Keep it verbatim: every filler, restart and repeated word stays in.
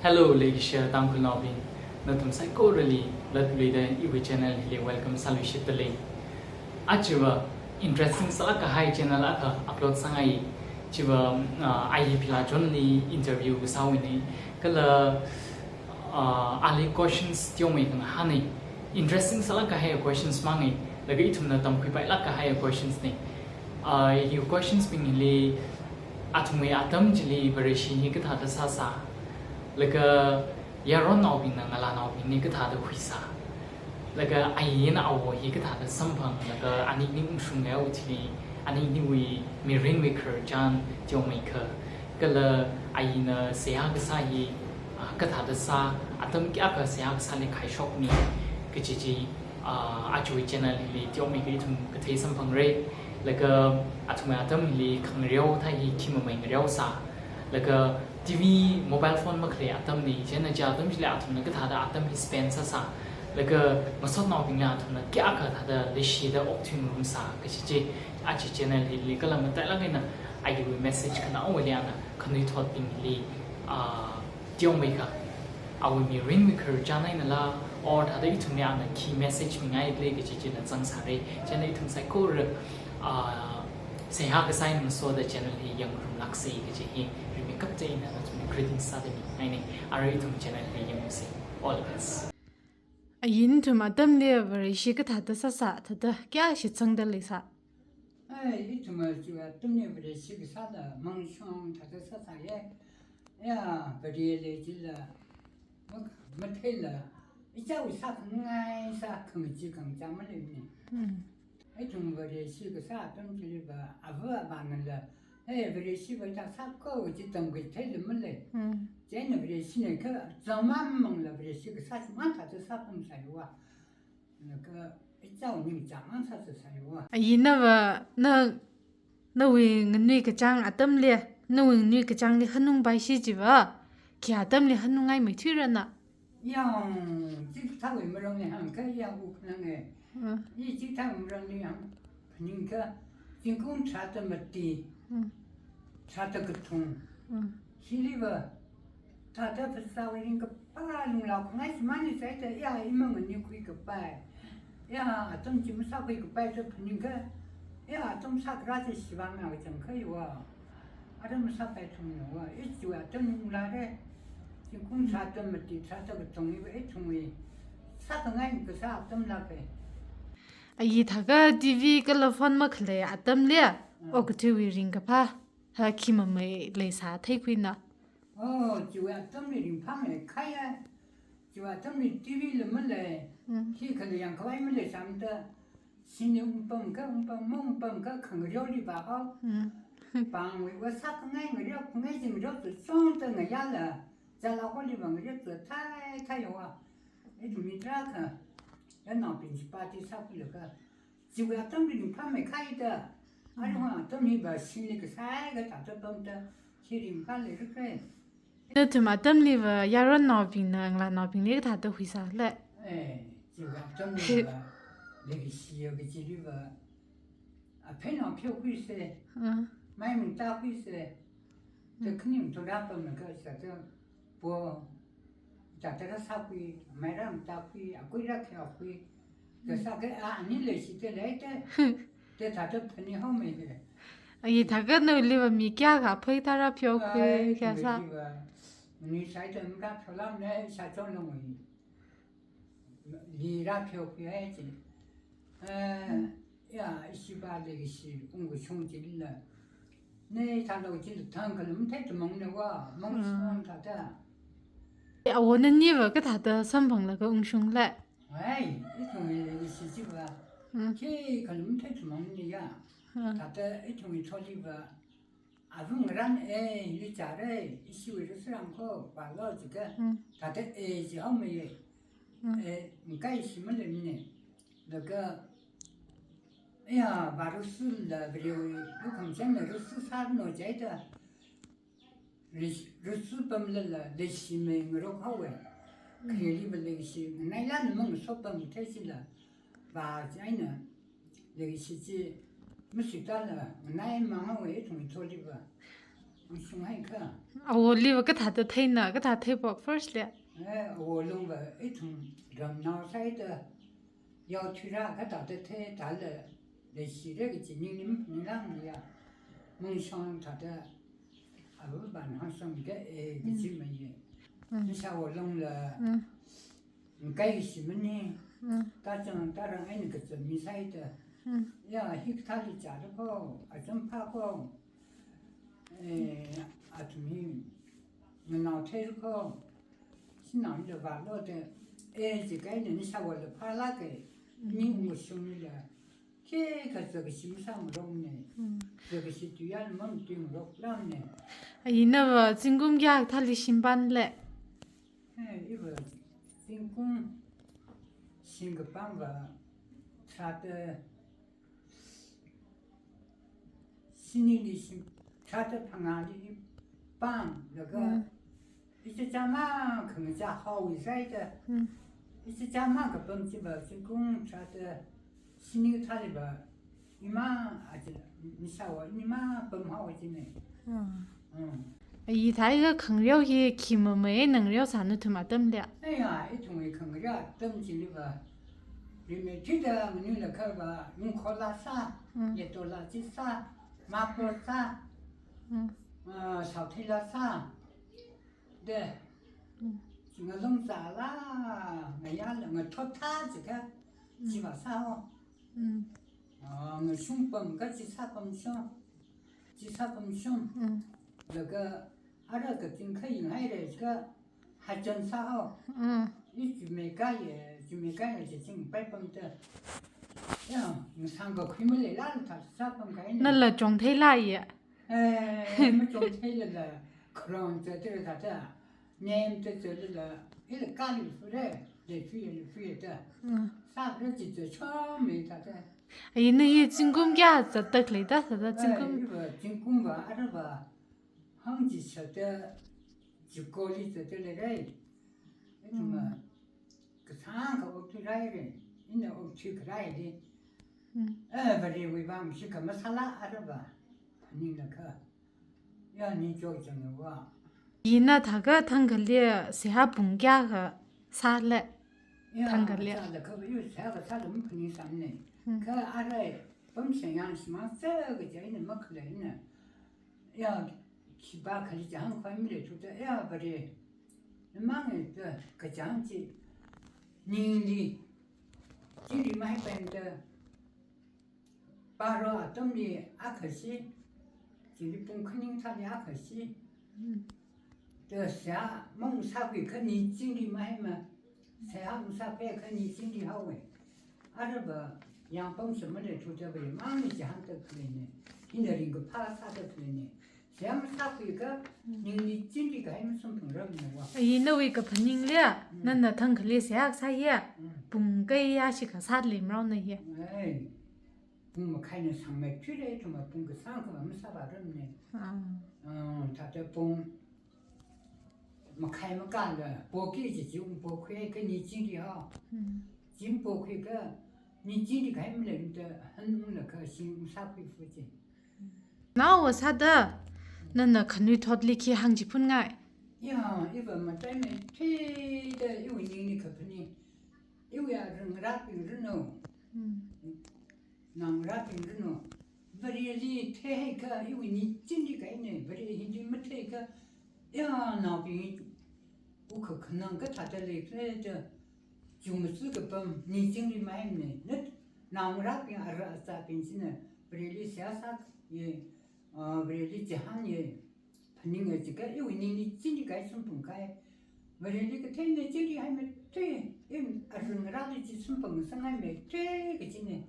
Hello, leikashiya Tangkhulnaobing. Nathum saikorali latluida iwui channel hili welcome sāluishitdalei. Ajava interesting sālāk kahai channel akha upload sāngai. Chiva, ah, ayi Phila Johnli interview kasāwuina. Kala, ah, ali questions teomeikha ngahāna. Interesting sālāk kahai questions mangna. Laga ithumna tamkhuipailāk kahai questionsna. Ah, hi questionsbing hili athumwui atam chili Vareshi hi kathāda sāsā. Laga yaronnaobingna ngalānaobingli kathāda huisā. Laga ayina awo hi kathāda samphang, laga ani ning ungshunglaga chili, aniniwui mirinwui khararchan teomeikha. Kala ayina seihā kasā hi, ah, kathāda sā, atam kayākha seihā kasāli khaishokmi kaji chi, ah, ajawui channel hili teomeikha ithum kathei samphangra. Laga athumwui atam hili khangareo thā hi khi mamai ngareosā. Laga T V, mobile phone makhalei atamna, chieina chi atam chili athumna kathāda atam hi spend sāsā. Laga ngasotnaobingli athumna kayākha thāda leishida okthuingarumsā kaji chi, aja channel hili kala matailāk eina ayiwui message khanaowali ana khanuithotbingli, ah, teomeikha, awui mirinwui khararchan einala, or thāda ithumli ana khi message mingaidalei kaji china zangsāra. Chieina ithum saikora, ah, seihā kasā eina ngasoda channel hi yangngarumlāksa kaji hi rimeikapta eina nathumli greetings sāda mingaina. Arui ithum channel hi yangsa. All the best. Ayi nathum atamli Vareshi kathāda sāsā, thāda kayākha shitsangda leisā? Ai, ithum chi atamli Vareshi kasāla mangshong thāda sāsāya. Ya, Vareli chila, mak-, matheila, ichāwui sākhangai sā, khangachee khangachā maleimana. Hmm. Ithum Vareshi kasā atam chiliva, ava avānala, "Hey, Vareshiva hithā sāko," chi tamkatheila malei. Hmm. Chieina Vareshina kha, zangmamangla Vareshi kasā chimang thāda sāpamsāya va. Laga ichāwui ningchāng mang sāsāsāya va. Ayi nava, na, nawui nganui kachāng atamli, nawui nganui kachāngli hanungpaishi chiva, khi atamli hanungngai maithuira na? Yang, chithāwui marangli hāngkha, yang uknanga. Mm. I chithāwui marangli hāng, phaningkha, zingkum tharāda mati, Mm. tharāda kathum. Mm. Hiliva, thāda phasāwui ringkaphā lunglao khangai shimānli sāda, ya, imang ani khuikapai. Ya, atam chi masākhuikapai da phaningkha, ya, atam sākharā chi shivāngna kachangkhaiya va. Atam sāpai thumna va, ichiwui atam lunglāra. Zingkum tharāda mati, tharāda kathum hiva ithumwui sākhangai kasā atam lāka. Ayi thākha T V kala phone makhalei atamli, Mm. okathuiwui ringkaphā, ha khi mamai leisā theikhuina? Oh, chiwui atamli ringphāmeikahaiya. Chiwui atamli T V la malei, Mm. khi khala yangkhavai malei sāmada, sini ungpamkha, ungpam, maungpamkha, khangareoli vāhao. Mm. Pāngwui va sākhangai ngareo, khangai chi ngareo tu chungda ngayāla, zala holi va ngareo tu thai thaiya va. Ithum mi tarākha, yanaobing chi party sākhuilaga, chiwui atamli ringphāmeikahai da. Aruihon atam hiva singli kasā kathāda pamda, khi ringphāleirakha. Nathum atamliva yaronnaobingna ngalānaobingli kathāda huisāla? Eh, chiwui atamliva, leikashiya kachiliva, apheina pheokhuisa, Mm. mai mangtākhuisa, Mm. da khaning thura pamlaga sāda, po, thāda rāsākhui, mai rāmangtākhui, akui rākhayākhui, da sākha, a, ani leishida leida, da thāda phaninghaomeiya. Ayi thākha nawuiliva mi kayākha phei thara pheokhui, Ai, kayākha sā? Nawuiliva, nganui sāda marāpheolāmana, shāchonlongwui. Li rāpheokhuihai chi. Eh, Mm. ya, ishiva leikashi ungkashung chilila. Nei thālo chila thang kala mathei tamangna va, mang Mm. shong thāda. Awo naniva kathāda samphanglaga ungshungla? Ai, ithumwui leikashi chiva. Mm. Khi kala mathei tamangna ya. Mm. Thāda ithumwui tholiva, avung ran e, li chare, ishiwui rāsarang kho, vālo jiakha, Mm. thāda e jihaomeiya. Mm. E, ngakai shi maleimana. Laga, ya, vārāsila, Varewui lukhamashanna rāsāsāranu jida, rās-, rāsāpamlala, leishimei ngarokhaowa. Mm. Khareliva leishi, nganailala mangasopamthei chila, vā chieina, leishi chi, mashitala, nganaimang haowa, ithum tholiva. Shunghaikha. Awoliva kathāda theina, kathā theiphok first li? Eh, awolungva ithum ramnao sāda yaothuira kathāda thei thāla leishira kaji ningli maningla ya. Mungshong thāda abu ban hangshong ka e kaji maye. Mm. Nisha awolungla. Mm. Ngakaishimani, Mm. tachang tarang eina kazat mi sāda. Mm. Ya, hikathāli chāda kho, acham phā kho. Eh, athum hi nganao theira kho. Sinaoli vālo da. Eh, jikaina nisha awola phālāka. Mm. Ning mashunglila. Khikha zakkashi masāngarokna. Mm. Zakkashi tuiya mamatuingarokla na. Inava zingkum kayākha thāli shimpanla? Eh, iva zingkum shingkapamva tharāda shinili shim, tharāda phangāli pamlaga Mm. ichichāmang khangachā haowi sāda. Mm. Ichichāmang kapam chiva zingkum tharāda shini thāliva imang aja, nishawa imang pamhaowa jina. Mm. Mm. Ithākha khangareo hi khi mamai ngareo sā nathum atamli? Aiya, ithumwui khangareo atam chiliva rimeithuida nganuilakha va, ngkhola sā, Mm. yetola chi sā, mapro sā, Mm. ah, shaotheila sā. De. Mm. Ngalung sāla, ngayāla, ngathot thā jikha, Mm. chiva sāo. Mm. Ah, ngashung pamkha chi sāpam shung. Chi sāpam shung. Mm. Laga ara kaching khayin haira jikha, hachon sāo. Mm. I chumei kaya, chumei kaya chi chingpai pamda. Ya, ngasang kakhui maleila thā sāpam kaina. Nala chongtheila ya. Eh, machongtheilala, kharong zatda thāda, nem zatda zatla, ila kali fure, leifui, leifui da. Mm. Sāra chi zatchomei thāda. Ai, na hi zingkum kayā zatda khalei da, thāda Eh, zingkum? Iva zingkumva, arava, hangchishatda, chikoli zatda leira. Ithumva, Mm. kasāngkha okthuihaira, ina okthuikaraili. Mm. Eh, Varewui vang shikha masāla arava, phaninglakha. Ya, ni chokchangva. Ina thākha thangkhali seihā pung kayākha sāla? Ya, thangkhali. Sālakha, yu seihā kasāla maphaningsāmana. Mm. Kha ara, pamshang yang shimān sā kaja ina makhalei ina. Ya, khipākhali chihān khavai maleithuda, ya, Vare, namangna da kachang chi, ningli, chili mahaipamda, paro atamli akhashi, chili pung khaning thāli akhashi. Mm. Da seihā masākhuikha ni chingri mahaima, seihā masākhuikha ni chingri haowa. Arava, yangpam shamaleithuda va, mangli chihānda khaleina. Hina ringkaphā sāda khaleina. Seihā masākhuikha, Mm. ningli chingri kahai masāmphangrarmana va. Ai, nawui kaphaningli, Mm. nana thangkhali seihā kasā hi, Mm. pung kayā shikha sāda leimara na hi? Ai, pung makhaina sangmeithuira, ithumva pung kasāngkha masāvārarmana. Ah. Ah, thāda pung makhai makāla, poki chi chi ungpokhui kha ni chingri hao. Hmm. Chi ungpokhuikha, ni chingri kahai maleimada hanunglaga shing masākhui fu chi. Naowa sāda, nana khanuithotli khi hāngchiphunngai? Ya, iva mataimeithuida, iwui ningli kaphaning. Iwui arangarābing ranu. Hmm. Naongarābing ranu, Vareli theihaikha iwui ni chingri kahaina, Vare hili matheikha, ya naobing hi wukkhanang kathāda leikhala da, chungmachuk kapam ni chingri mahaimana, nat naongarābing ara azābing china, Vareli seihā sāya, ah, Vareli chihānya, phaninga jikha, iwui ningli chingri kahai samphang kahai. Vareli katheina chingri haimeithui, i arangarāli chi samphang sangaimeithui kajina.